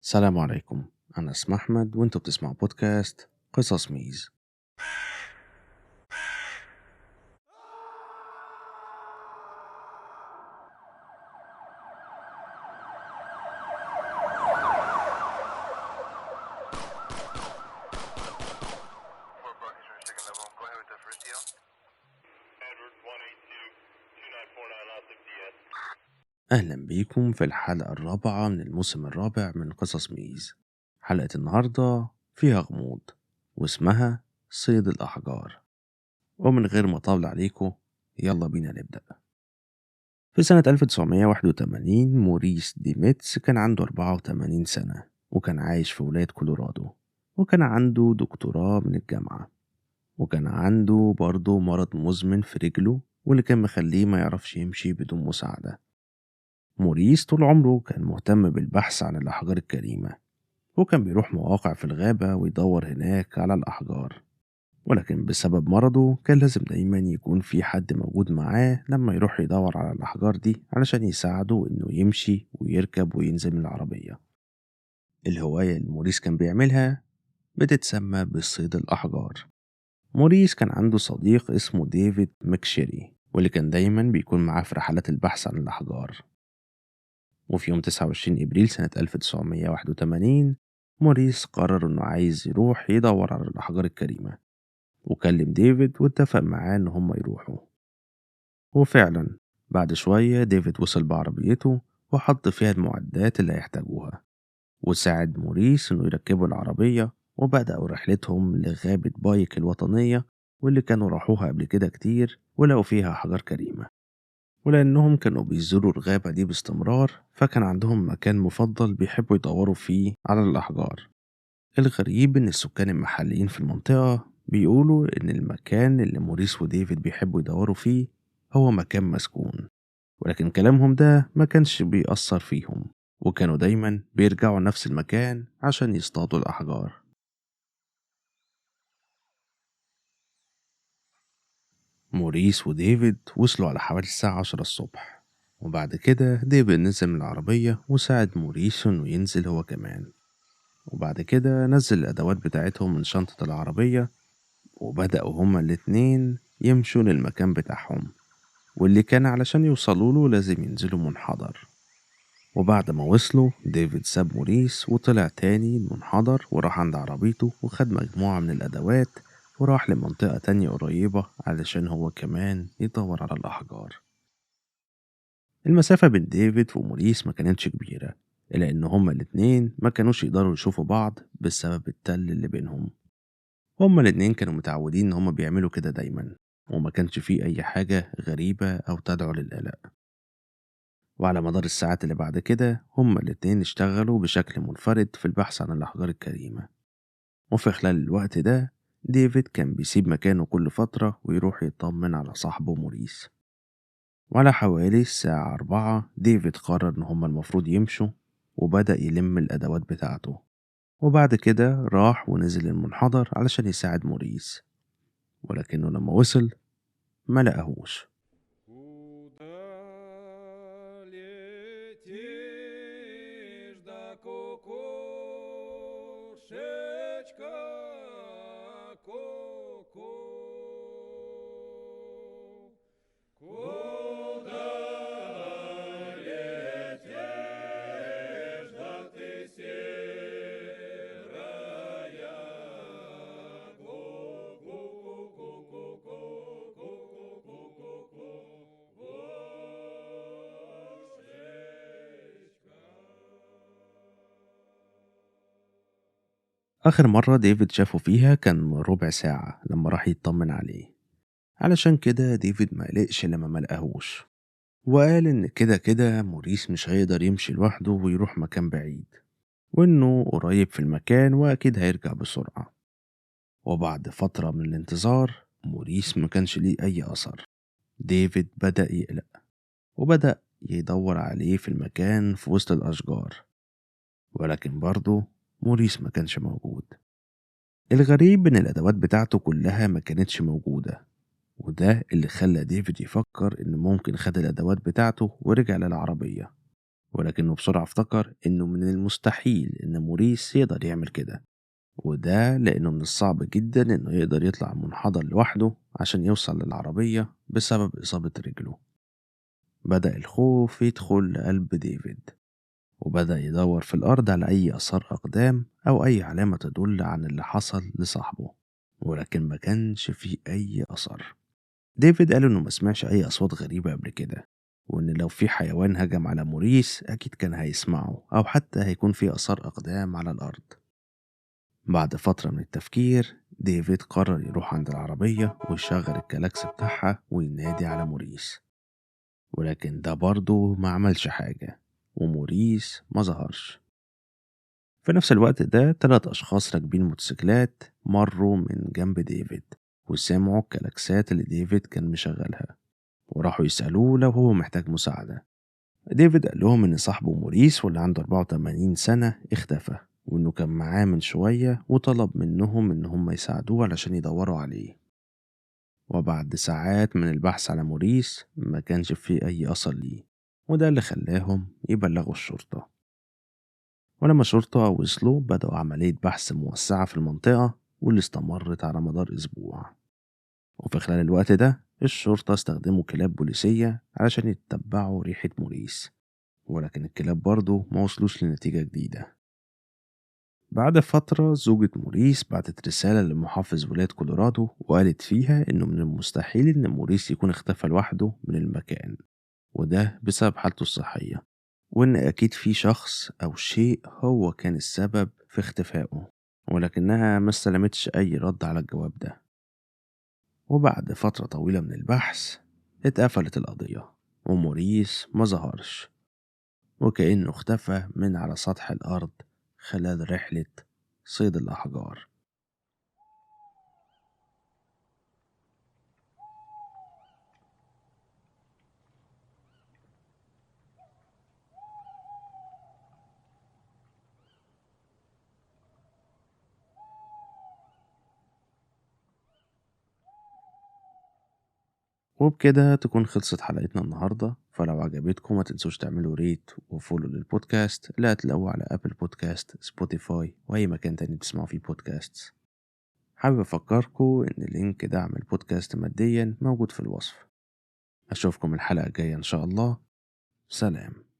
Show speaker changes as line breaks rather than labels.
السلام عليكم، أنا اسمي أحمد وأنتوا بتسمعوا بودكاست قصص ميز. أهلا بيكم في الحلقة الرابعة من الموسم الرابع من قصص ميز. حلقة النهاردة فيها غموض واسمها صيد الأحجار، ومن غير ما أطول عليكم يلا بينا نبدأ. في سنة 1981 موريس ديميتس كان عنده 84 سنة، وكان عايش في ولاية كولورادو، وكان عنده دكتوراه من الجامعة، وكان عنده برضه مرض مزمن في رجله واللي كان مخليه ما يعرفش يمشي بدون مساعدة. موريس طول عمره كان مهتم بالبحث عن الأحجار الكريمة، وكان بيروح مواقع في الغابة ويدور هناك على الأحجار، ولكن بسبب مرضه كان لازم دايما يكون في حد موجود معاه لما يروح يدور على الأحجار دي علشان يساعده إنه يمشي ويركب وينزل من العربية. الهواية اللي موريس كان بيعملها بتتسمى بصيد الأحجار. موريس كان عنده صديق اسمه ديفيد مكشيري، واللي كان دايما بيكون معاه في رحلات البحث عن الأحجار. وفي يوم 29 إبريل سنة 1981 موريس قرر إنه عايز يروح يدور على الأحجار الكريمة، وكلم ديفيد واتفق معاه إن هما يروحوا. وفعلا بعد شوية ديفيد وصل بعربيته وحط فيها المعدات اللي هيحتاجوها، وساعد موريس إنه يركبوا العربية، وبدأوا رحلتهم لغابة بايك الوطنية واللي كانوا راحوها قبل كده كتير ولقوا فيها أحجار كريمة. ولأنهم كانوا بيزوروا الغابة دي باستمرار فكان عندهم مكان مفضل بيحبوا يدوروا فيه على الأحجار. الغريب إن السكان المحليين في المنطقة بيقولوا إن المكان اللي موريس وديفيد بيحبوا يدوروا فيه هو مكان مسكون، ولكن كلامهم ده ما كانش بيأثر فيهم، وكانوا دايما بيرجعوا نفس المكان عشان يصطادوا الأحجار. موريس وديفيد وصلوا على حوالي الساعة 10 الصبح، وبعد كده ديفيد نزل من العربية وساعد موريس إنه ينزل هو كمان، وبعد كده نزل الأدوات بتاعتهم من شنطة العربية، وبدأوا هما الاتنين يمشوا للمكان بتاعهم واللي كان علشان يوصلوا له لازم ينزلوا منحدر. وبعد ما وصلوا ديفيد ساب موريس وطلع تاني المنحدر وراح عند عربيته وخد مجموعة من الأدوات وراح لمنطقة تانية قريبة علشان هو كمان يدور على الأحجار. المسافة بين ديفيد وموريس ما كانتش كبيرة، إلا إن هما الاتنين ما كانوش يقدروا يشوفوا بعض بسبب التل اللي بينهم. هما الاتنين كانوا متعودين إن هما بيعملوا كده دايما، وما كانش فيه أي حاجة غريبة أو تدعو للقلق. وعلى مدار الساعات اللي بعد كده هما الاتنين اشتغلوا بشكل منفرد في البحث عن الأحجار الكريمة. وفي خلال الوقت ده ديفيد كان بيسيب مكانه كل فترة ويروح يطمن على صاحبه موريس. وعلى حوالي الساعة 4 ديفيد قرر إن هما المفروض يمشوا، وبدأ يلم الأدوات بتاعته، وبعد كده راح ونزل المنحدر علشان يساعد موريس، ولكنه لما وصل ما لقاهوش. آخر مرة ديفيد شافه فيها كان ربع ساعة لما راح يطمن عليه، علشان كده ديفيد ما قلقش لما ما لقاهوش، وقال إن كده كده موريس مش هيقدر يمشي لوحده ويروح مكان بعيد، وإنه قريب في المكان وأكيد هيرجع بسرعة. وبعد فترة من الانتظار موريس ما كانش ليه أي أثر. ديفيد بدأ يقلق وبدأ يدور عليه في المكان في وسط الأشجار، ولكن برضه موريس ما كانش موجود. الغريب إن الأدوات بتاعته كلها ما كانتش موجودة، وده اللي خلى ديفيد يفكر إن ممكن خد الأدوات بتاعته ورجع للعربية. ولكنه بسرعة افتكر إنه من المستحيل إن موريس يقدر يعمل كده، وده لأنه من الصعب جدا إنه يقدر يطلع المنحدر لوحده عشان يوصل للعربية بسبب إصابة رجله. بدأ الخوف يدخل لقلب ديفيد، وبدأ يدور في الأرض على أي آثار أقدام أو أي علامة تدل عن اللي حصل لصاحبه، ولكن ما كانش فيه أي أثر. ديفيد قال إنه ما سمعش أي أصوات غريبة قبل كده، وإن لو في حيوان هجم على موريس أكيد كان هيسمعه أو حتى هيكون في آثار أقدام على الأرض. بعد فترة من التفكير ديفيد قرر يروح عند العربية ويشغل الكلاكس بتاعها وينادي على موريس، ولكن ده برضه ما عملش حاجة وموريس ما ظهرش. في نفس الوقت ده 3 أشخاص راكبين موتوسيكلات مروا من جنب ديفيد وسمعوا الكلاكسات اللي ديفيد كان مشغلها، وراحوا يسألوه لو هو محتاج مساعدة. ديفيد قال لهم إن صاحبه موريس واللي عنده 84 سنة اختفى، وإنه كان معاه من شوية، وطلب منهم إن هم يساعدوه علشان يدوروا عليه. وبعد ساعات من البحث على موريس ما كانش فيه أي أثر ليه، وده اللي خلاهم يبلغوا الشرطة. ولما الشرطة وصلوا بدأوا عملية بحث موسعة في المنطقة واللي استمرت على مدار أسبوع. وفي خلال الوقت ده الشرطة استخدموا كلاب بوليسية علشان يتبعوا ريحة موريس، ولكن الكلاب برضو ما وصلوش لنتيجة جديدة. بعد فترة زوجة موريس بعتت رسالة لمحافظ ولاية كولورادو وقالت فيها إنه من المستحيل إن موريس يكون اختفى لوحده من المكان، وده بسبب حالته الصحية، وإن أكيد في شخص أو شيء هو كان السبب في اختفائه، ولكنها ما استلمتش أي رد على الجواب ده. وبعد فترة طويلة من البحث اتقفلت القضية وموريس ما ظهرش، وكأنه اختفى من على سطح الأرض خلال رحلة صيد الأحجار. وبكده تكون خلصت حلقتنا النهاردة. فلو عجبتكم ما تنسوش تعملوا rate و follow للبودكاست اللي هتلاقوه على Apple Podcast، Spotify، وأي مكان تاني بتسمعوا فيه بودكاست. حابب أفكركم إن link دعم البودكاست ماديا موجود في الوصف. أشوفكم الحلقة الجاية إن شاء الله. سلام.